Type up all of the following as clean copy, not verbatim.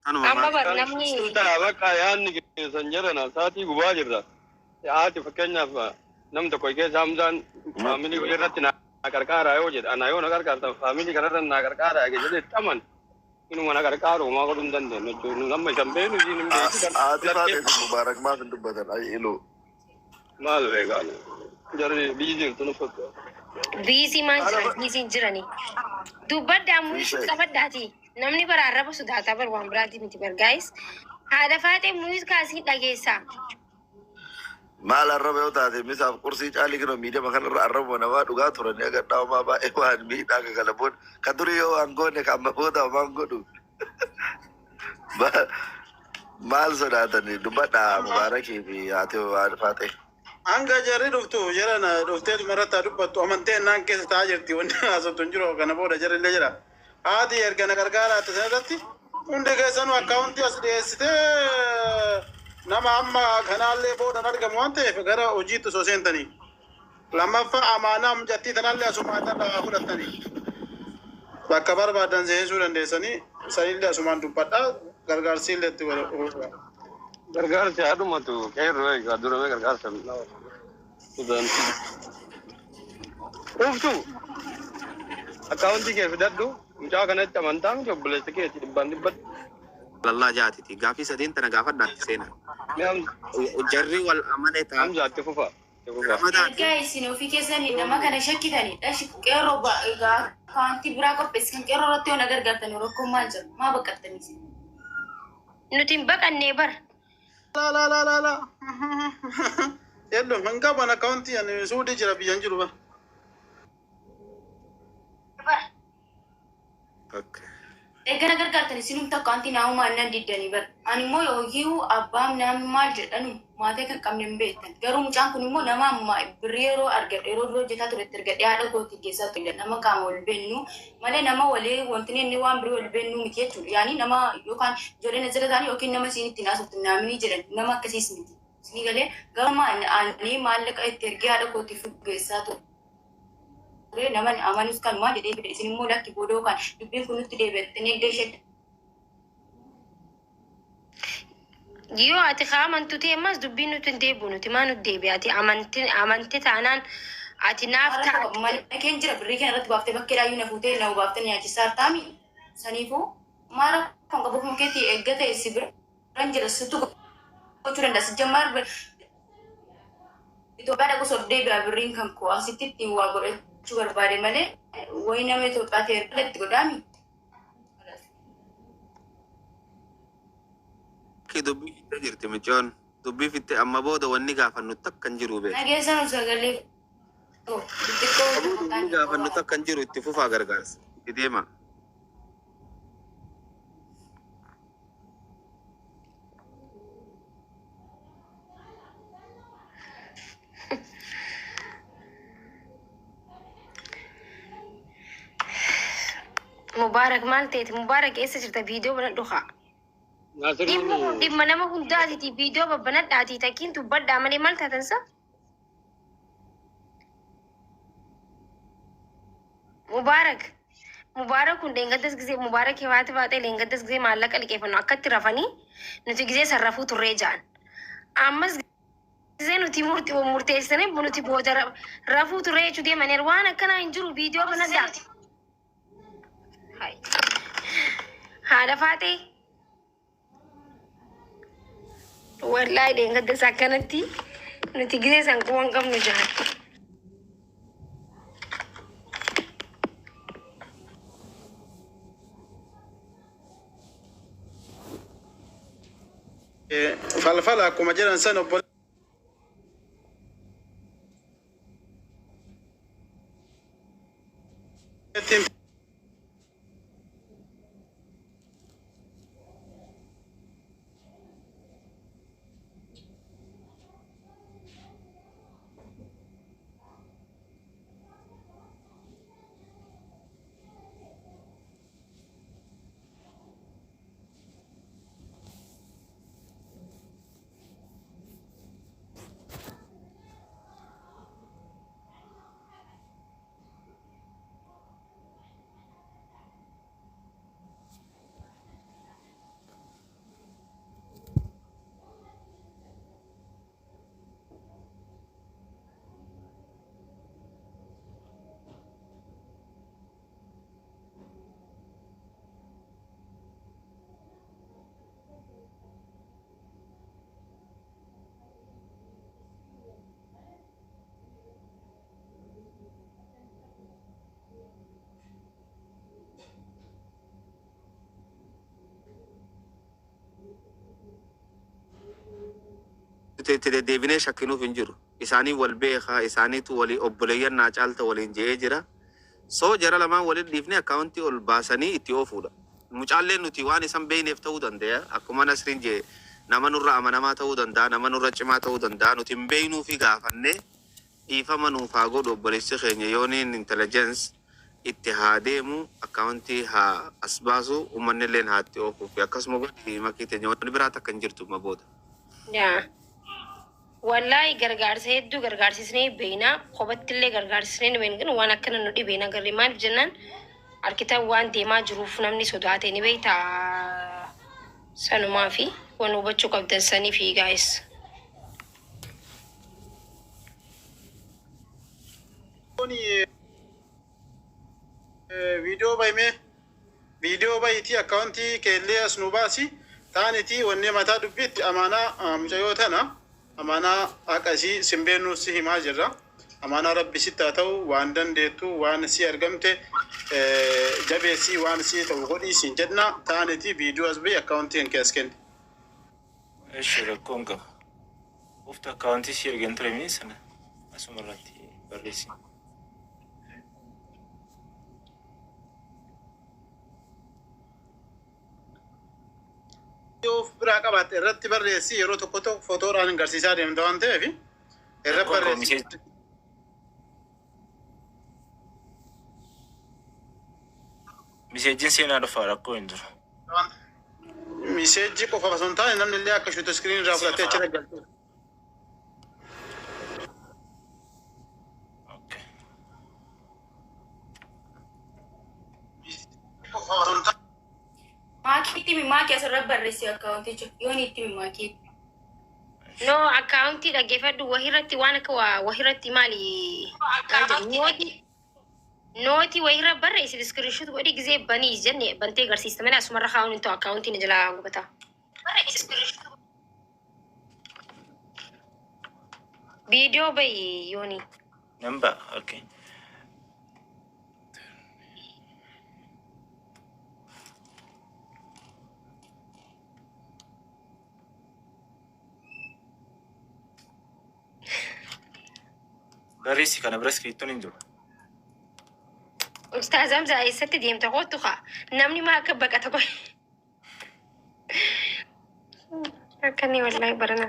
Kanuma Amma maal. bar namni Ta'a bakka yaadni keessan jedhana sa'aatii gubaa jirra. Haati fakkeenyaaf nam tokko keessa Hamzaan faamilii irratti na qarqaaraa yoo jedhe ana yoo na qarqaartan faamilii kanarra na qarqaaraa jedhee itti amanu inuma na qarqaaru homaa godhuu hin dandeenyu jechuudha. Nu amma isan beeknu isiin hin beektu Haati lakkee faaxee fi Mubaarak maaf hin dubbatan? Ay iluu. maal beekaan jarri biyyi jirtu nu fakkaata. Biizii maal jiran Araba biiziin jirani. Dubbaddaa muyit Fiishee. qabaddaati. Namni bara arraba sodaataa bar waan biraati miti bar gaayis. Haadha faatee muyit kaasii dhageessaa. Maal arraba yoo taate misaaf qursii caalii kinoo miidhama kanarra arrabuma namaa dhugaa turanii aga dhaawamaa baay'ee waan miidhaa akka kana booda ka durii yoo waan goone ka amma booda waan godhu. Maal sodaatanii dubbadhaa Mubaarakii fi haati waan faaxee. Hanga jarri dhuftu jedhan dhuftee dhumarratti haa dubbattu amantee naan keessa taa'aa jirti wanni haasoftu hin jiru kana booda jarri illee jira. Haati erga na gargaaraatti sana irratti hundi keessanuu akkaawuntii as dhiyeessitee nama amma kanaallee booda hin argamu waan ta'eef gara hojiitti osoo seentanii. Lammaffaa amaanaa mucattii tanaallee asumaan irraa fudhattanii bakka barbaadan seensuu dandeessanii sanillee asumaan dubbadhaa gargaarsi illee itti godha. Gargaarsi haadhumatu qeerroo eegaa duramee gargaarsa sudaan. Uftu akkaawuntii kee fidadhu mucaa kanatti amantaa miti obboleessa keeti dhibbaan dhibbatti. Lallaa jaatiti. Gaafii sadeen tana gaafadhaatti seena. Mee Hamza Jarri wal amane ta'a. Hamza itti fufa itti fufa. Ramadaati. Ergaa isin ofii keessanii nama kana shakkitanii dhashi qeerroo egaa akkaawuntii biraa qopheessi kan qeerroo irratti yoo na gargaartan rakkoon maal jira maa baqattanii isin? Nuti hin baqannee bar. La la la la la. Yellum hin qaban akkaawuntii ani suudii jira biyyan jiru ba. Okay. Erga na gargaartan isinumti akkaawuntii naa uumaa nan diddanii bar. Ani immoo yookiin abbaan namni maal jedhanu maatii kan qabne hin beektan. Garuu mucaan kun immoo nama amma birrii yeroo argadhe yeroo dura hojjetaa turetti argadhe haadha kootii keessaa ture nama qaama wal beennu malee nama walii wanti inni waan birrii wal beennu miti jechuudha. Yaani nama yookaan ijoolleen as jala ta'an yookiin nama isiin ittiin haasoftu naamni jedhan nama akkasiis miti. Isinii galee garuu ani maallaqa itti ergee haadha kootiif geessaa ture. Nama amanus kanumaa jedhee fide isin immoo lakki booda yookaan dubbiin kun nutti deebi'attanii eegdee ishee Yoo ati kaa amantu ta'e ammas dubbiin nuti hin deebi'u nuti maa nuti deebi'a ati amanti amante taanaan ati naaf ta'a. Mana keen jira birrii keenya irratti baaftee bakkee dhaayyuu na fuutee na baaftee nyaachisaa taami saniifuu maal rakkoon qabu kun keetti eegga ta'e si biran jira situ gochuu danda'a si jammaar Itoophiyaa dhaqu osoo deebi'a birriin kan koo asitti ittiin waa godhachuu barbaade malee wayi nama Itoophiyaa ta'e irra itti godhaami. Dubbii fittee jirti micoon. Dubbii fittee amma booda wanni gaafannu takka hin jiru beeku. Nageessan sagalee xixiqqoo Wanni gaafannu takka hin jiru itti fufaa gargaarsa. Itti deema. Mubaarak maal ta'eeti Mubaarak eessa jirta viidiyoo banadhu haa. Dhimma kun Naasiriin dhimma nama hundaatiiti viidiyoo babbanadhaatii takkiin dubbadhaa malee maal taatan sa? Mubaarak Mubaarak kun leengaddas gisee Mubaarak hiwaati baatee leengaddas gisee maallaqa liqeeffannu akkatti rafanii nuti gisee sarrafuu turree ja'an. Ammas gisee nuti murteessanii nuti booda rafuu turree jechuu deemaniiru waan akkanaa hin jiru viidiyoo banadhaa. Hai. Haadha faatee wallaahi leengaddas akkanatti nuti gisee san quban qabnu ja'an. Falfala akkuma jedhan san obboleettiin Nuti itti deddeebinee shakkinuuf hin jiru. Isaanii wal beekaa, isaaniitu walii obboleeyyan naa caalta waliin je'ee jira. So jara lamaan waliin dhiifnee akkaawuntii ol baasanii itti oofuudha. Mucaalleen nuti waan isan beeyneef ta'uu danda'a. Akkuma Nasriin jee nama nurra amanamaa ta'uu danda'a, nama nurra cimaa ta'uu danda'a. Nuti hin beeynuu fi gaafannee dhiifama nuuf haa godhu obboleessi keenya yooniin intelligence itti haa deemu, akkaawuntii haa as baasu, uummanni illeen haa itti oofuu fi akkasuma godhi makii teenya wanni biraa takka hin jirtu amma booda. Yaa. Wallaahi gargaarsa hedduu gargaarsisnee beekna. Kophatti illee gargaarsisnee ni beekna. Waan akkana nu dhibee nagarre maaliif jennaan harkitan waan deemaa jiruuf namni sodaate ni beekta. Sanumaa fi waan hubachuu qabdan sanii fi gaa'is. Kuni viidiyoo bahimee viidiyoo bahitii akkaawuntii keellee as nu baasi taaniti wanni mataa dubbiitti amaanaa mucayyoo tana amaanaa haqasii simbeenuu si himaa jirra. Amaanaa rabbi sitti haa ta'u, waan dandeettu waan si argamte jabeessii waan si ta'u godhii siin jenna, taaniti viidiyoo as bahi akkaawuntii kan kee as kenni. Eshi, rakkoon qabu. Ufta akkaawuntii si ergan ture mii sana asuma irratti barreessi. Yoo of biraa qabaatte irratti barreessi, yeroo tokko tokko footoodhaan hin garsiisaa deemta waan ta'eef irra Rakkoon qabu barreessi. misee miseejjiin seenaa dhufaa, rakkoo hin jiru. Miseejjii qofa osoo hin taane namni illee akka shoot screen irraa fudhatee achi galchu. Okay. Qofa osoo hin taane. Maakiitti himi, maakii asirra barreessi akkaawunticha. Yoon itti himi maakiitti. No, akkaawuntii dhaggeeffadhu, wahirratti waan akka waa wahirratti maali maal jedhu nootii wahirra barreessi, screenshot godhi, gizee banii jenne bantee agarsiista malee asumarra kaa'uun hin ta'u, akkaawuntiin jalaa gubata. Viidiyoo bahi yooni. Nan ba'a. Okay. Barreessi kana bira iskiriiptoon hin jiru. Ustaaz Hamzaa, eessatti deemta? Kootu kaa, namni maa akka baqata qoy. Akkanni wallaahi barana.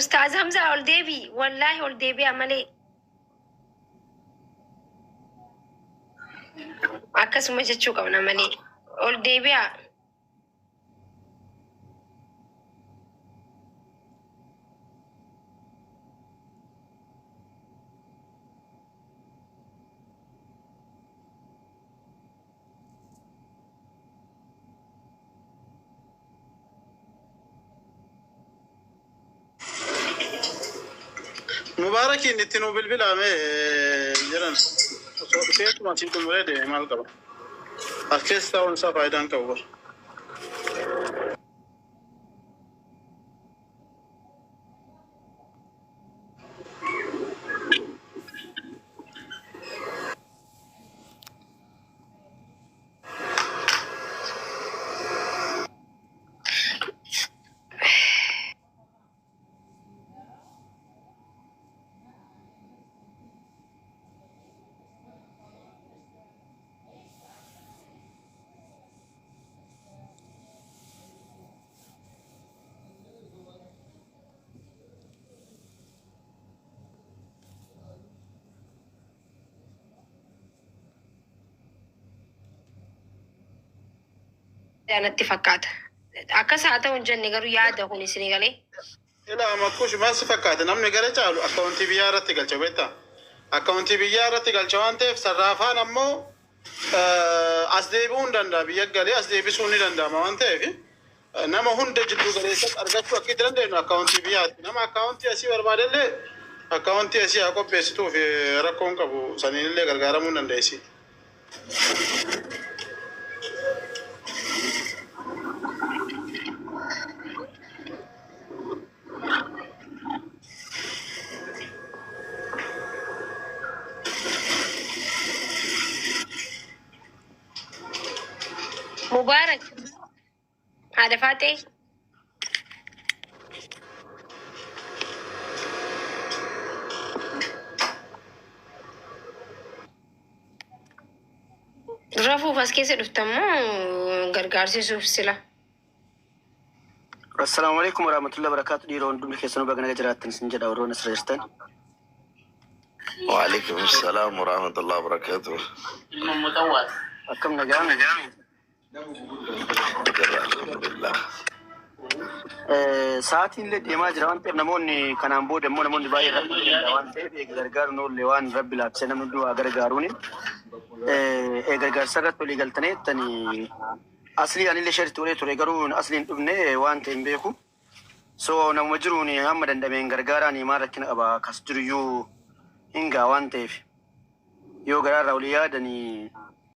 Ustaaz Hamzaa, ol deebii, wallaahi ol deebi'a malee. Akkasuma jechuu qabna malee. Ol deebi'a. Mubaarakiin itti nu bilbilaame jiran osoo dhufeetuma asii xumuree deeme maal qaba? As keessa taa'uun isaa faayidaan qabu bara. Natti fakkaata. Akkas haa ta'u hin jenne, garuu yaada kun isinii galee. Ilaa makkush, maal si fakkaate, namni gara caalu akkaawuntii biyyaa irratti galcha beektaa? Akkaawuntii biyyaa irratti galcha waan ta'eef sarraafaan ammoo as deebi'uu hin danda'a, biyya galee as deebisuu ni danda'ama waan ta'eef nama hunda jidduu galeessatti argachuu akka itti dandeenyu akkaawuntii biyyaati. Nama akkaawuntii asii barbaadellee akkaawuntii asii haa qopheessituuf, rakkoon qabu, saniinillee gargaaramuu hin dandeessi. Mubaarak. Haadha Faaxee. Rafuuf as keessa dhuftammoo gargaarsisuuf sila. Assalaamu alaikum warahmatullahi wabarakatuh. Dhiiroo hundumti keessanuu baga naga jiraattan isin jedha warroon asirra jirtan. Waalaikum salaam warahmatullahi wabarakatuh. Akkam nagaa? Jirra, alhamdulillah. Sa'aatiin illee deemaa jira waan ta'eef, namoonni kanaan booda immoo namoonni baay'een rakkoo danda'a waan ta'eef, eega gargaaruun oollee waan rabbi laaffisee namni hundi waa gargaaruuni. Gargaarsa irratti walii galtanii jettanii aslii anillee sheeritti godhee ture, garuu asliin hin dhufne waan ta'e hin beeku. So namuma jiruun hamma danda'ameen gargaaraan maal rakkina qaba? Kas jiruyyuu hin gaa waan ta'eef, yoo garaarraa olii yaadanii